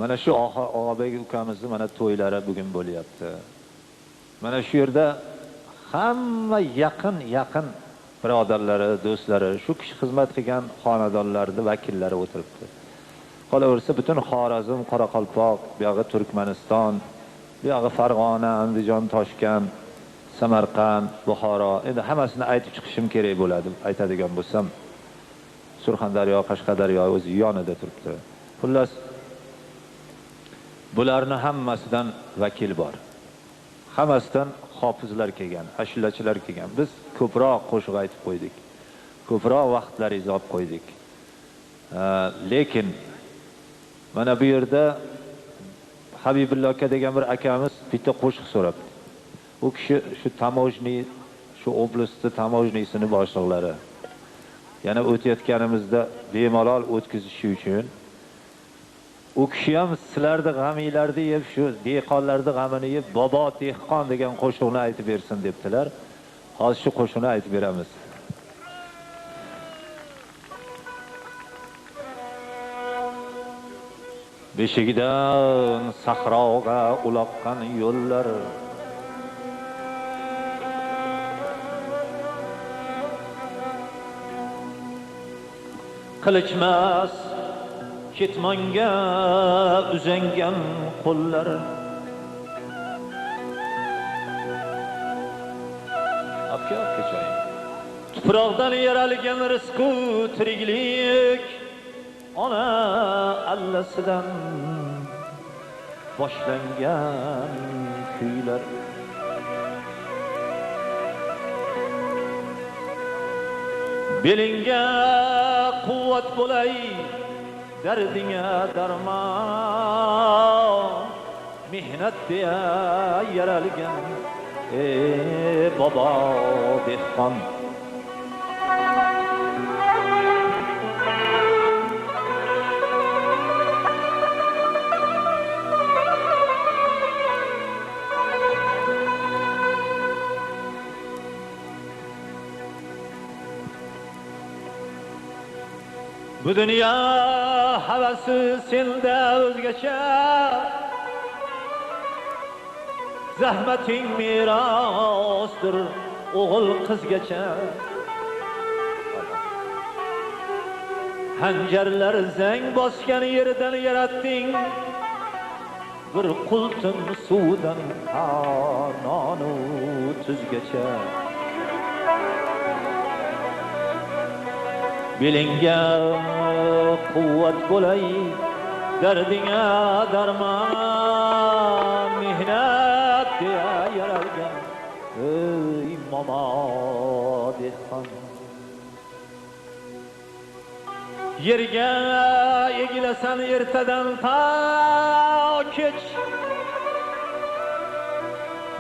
Mana shu Og'abek ukamizni mana to'ylari bugun bo'lyapti. Mana shu yerda hamma yaqin birodarlari, do'stlari, shu kishi xizmat qilgan xonadonlarning vakillari o'tiribdi. Qolaversa butun Xorazm, Qoraqalpoq, bu yog'i Turkmaniston, bu yog'i Farg'ona, Andijon, Toshkent, Samarqand, Buxoro, endi hammasini aytib chiqishim kerak bo'ladi, aytadigan bo'lsam. Surxondaryo, Qashqadaryo o'zi yonida turibdi. Xullas, bularni hammasidan vakil bor. Hammasidan hofizlar kelgan, ashulachilar kelgan. Biz ko'proq qo'shiq aytib qo'ydik. Ko'proq vaqtlaringizni olib qo'ydik. Lekin mana bu yerda Habibullo aka degan bir akamiz bitta qo'shiq so'rabdi. U kishi shu tamojniy, shu oblastni tamojniysini boshliqlari. Yana o'tayotganimizda bemalol o'tkazishi uchun u kishi ham sizlarni g'aminglarni yeb, shu dehqonlarni g'amini yeb, bobo dehqon degan qo'shiqni aytib bersin debdilar. Hozir shu qo'shiqni aytib beramiz. Beshikdan sahroga uloqqan yo'llar, qilichmas ketmonga uzangan qo'llar, tuproqdan yaralgan rizqu tiriklik, ona allasidan boshlangan kuylar. Belingga quvvat bo'lay, dardingga darmon, mehnat deya yaralgan ey bobo dehqon. Bu dunyo havasi senda o'zgacha, zahmating merosdir o'g'il qizgacha. Hanjarlar zang bosgan yerdan yaratding, bir qultum suvdan nonu tuzgacha. Belingga quvvat bo'lay, dardingga darmon, mehnat deya yaralgan ey momo dehqon. Yerga egilasan ertadan ta kech,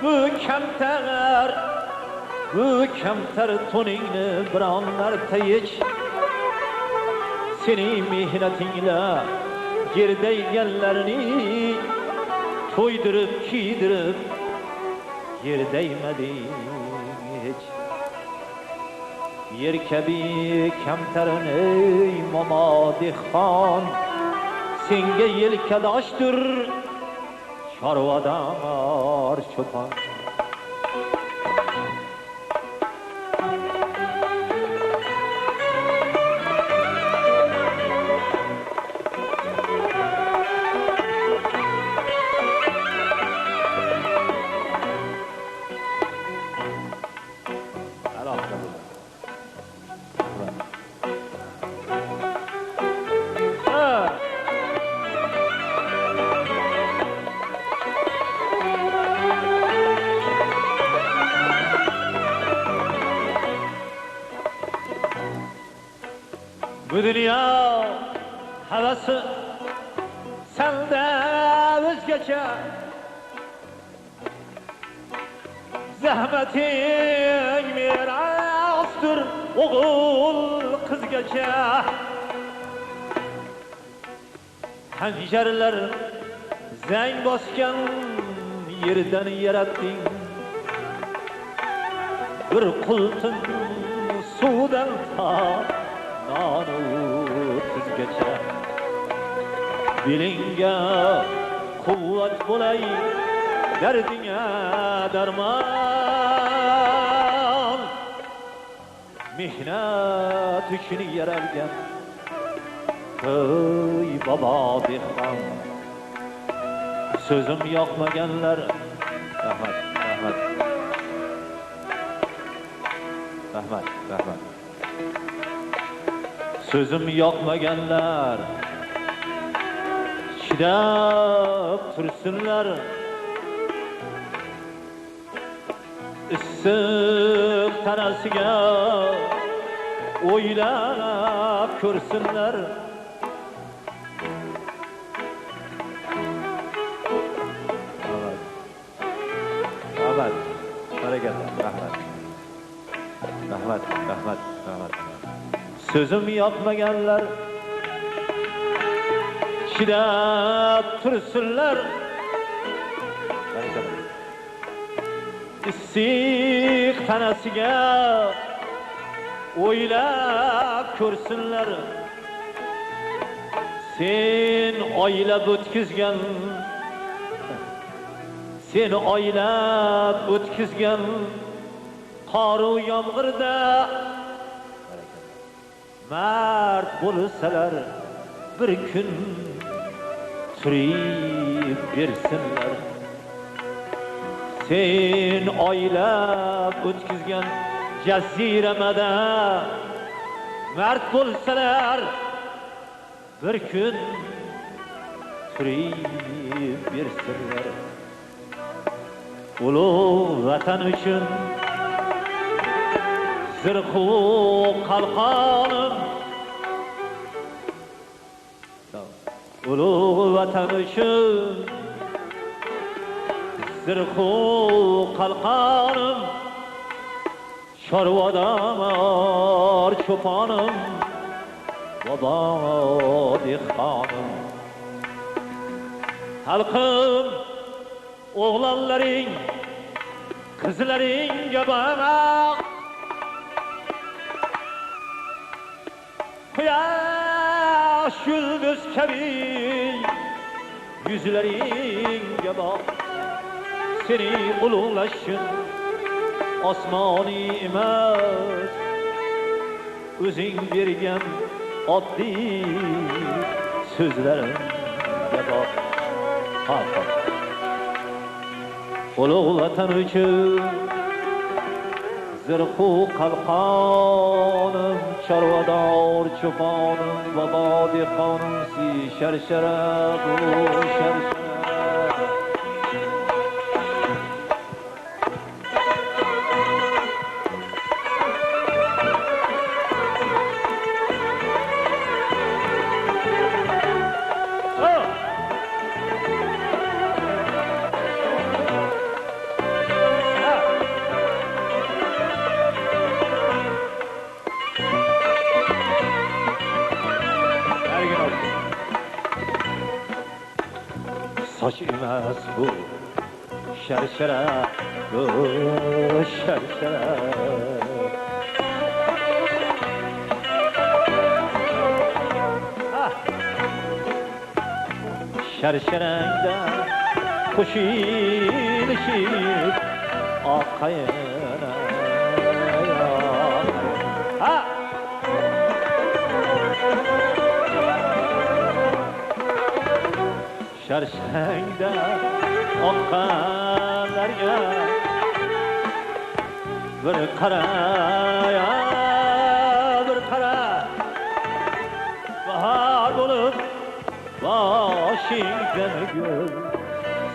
bu kamtar to'ningni biron marta yech. Sening mehnatingla yerdayganlarni to'ydirib kiydirib yerdaymading hech. Yer kabi kamtarin ey momo dehqon, senga yelkadoshdir chorvador cho'pon. Bu dunyo havasi senda o'zgacha, zahmating merosdir o'g'il qizgacha. Hanjarlar zang bosgan yerdan yaratding, bir qultum suvdan ta nonu tuzgacha. Belingga quvvat bo'lay, dardingga darmon. Mehnat uchun yaralgan ey bobo dehqon. So'zim yoqmaganlar, rahmat, rahmat, rahmat, rahmat. So'zim yoqmaganlar chidab tursinlar. Issiq tanasiga o'ylab ko'rsinlar. Rahmat, barakalla, rahmat, rahmat, rahmat, rahmat. So'zim yoqmaganlar chidab tursinlar. Issiq tanasiga o'ylab ko'rsinlar. Sen oylab o'tkazgan, sen oylab o'tkazgan qoru yomg'irda mard bo'lsalar bir kun turib bersinlar. Sen oylab o'tkazgan jaziramada mard bo'lsalar bir kun turib bersinlar. Ulug' vatan uchun zirhu qalqonim, ulug' vatan uchun zirhu qalqonim, chorvador cho'ponim, bobo dehqonim. Xalqim, o'g'lonlaring, qizlaringga boq, quyosh yulduz kabi yuzlaringga boq. Seni ulug'lashsin osmoniy emas, o'zing bergan oddiy so'zlarimga boq. Ha, ha. Ulug' vatan uchun zirhu qalqonim, chorvador cho'ponim, bobo dehqonim, sharshara bu sharshara. Soch emas bu sharshara, bu sharshara. Sharsharangda qo'shilishib oq qayna. Ha! Sharshangda oqqanlarga bir qara, bir qara. Bahor bo'lib boshingdan gul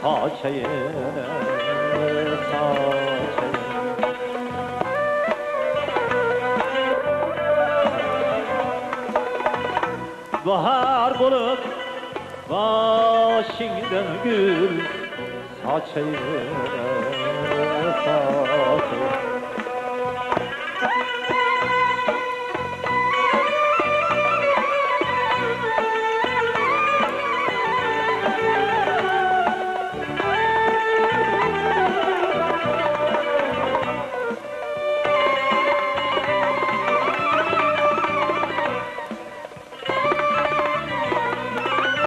sochayin, sochayin. Bahor bo'lib boshingdan gul sochayin, sochayin.